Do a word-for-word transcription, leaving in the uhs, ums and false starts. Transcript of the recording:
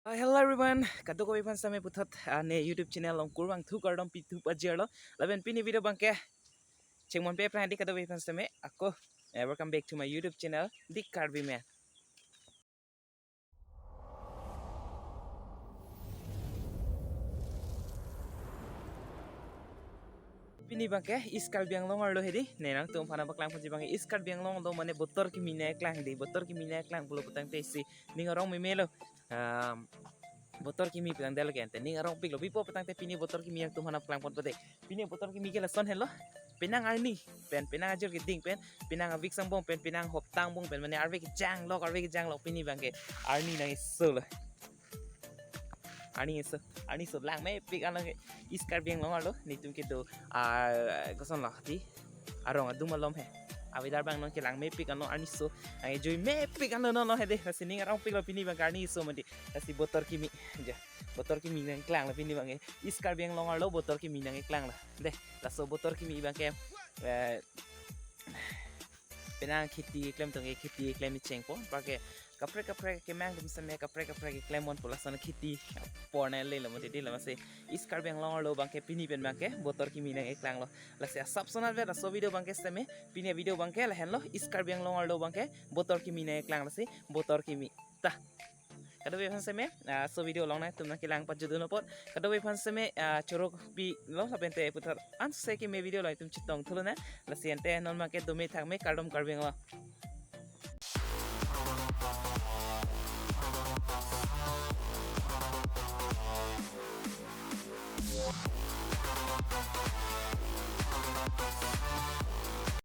Uh, hello everyone, kadokave aphan seme puthot, uh, ne YouTube channel along kurvangthu kardom pithu pajirlo. Lapen pini video abangke chengmonpe aphrang hedi kadokave aphan seme ako, uh, welcome back to my YouTube channel, The Karbi Man. Pini abangke East Karbi Anglong arlo hedi, ne nangtum aphan nangpaklang ponji abangke East Karbi Anglong arlo mane botor kimi nangkeklang hedi, botor kimi nangkeklang pulo putangte isi ning arong memelo. Um, botor kimi putangte lo ke ante ning arongpiklo, bipo putangte pini botor kimi nangtum aphan nangpaklang ponpo de. Pini botor kimi ke lason henlo. Penang arni pen, penang ajir keding pen, penang avik sangbong pen, penang hopta angbong pen, mane arve kejang lok, arve kejang lok pini abangke arni nangkeso lo. Arni keso, arni keso langmepik anlo ke East Karbi Anglong arlo, netum kedo, ah, kosonlo hedi, arong adum alom he. A-weather abang non ke langmepik anlo, arni keso, nangkejoimepik anlo non lo hedi, lasi ning arongpiklo pini abangke arni keso mati, lasi botor kimi, ja, botor kimi nangkeklanglo pini abangke, East Karbi Anglong arlo botor kimi nangkeklanglo. De, laso botor kimi abangke, eh, penang kheti keklem tangte kheti keklem chengpo, anparke kaprek kaprek kemang atum seme kaprek kaprek keklem ponpo, lason kheti apor nanglelo mati hedi, lasi East Karbi Anglong arlo abangke pini pen abangke botor kimi nangkeklanglo. Lasi asap sonat vet laso video abangke seme, pini video abangke lahenlo, East Karbi Anglong arlo abangke botor kimi nangkeklang, lasi botor kimi. Ta, kadokave aphan seme, ah, laso video along nangtum nangkelang pajutdun apot, kadokave aphan seme, ah, choro pilo, lapente puthot anse kimi video along itum chetongthu lonang. Lasi ante non abangke dome thakme, kardom Karbi Anglong.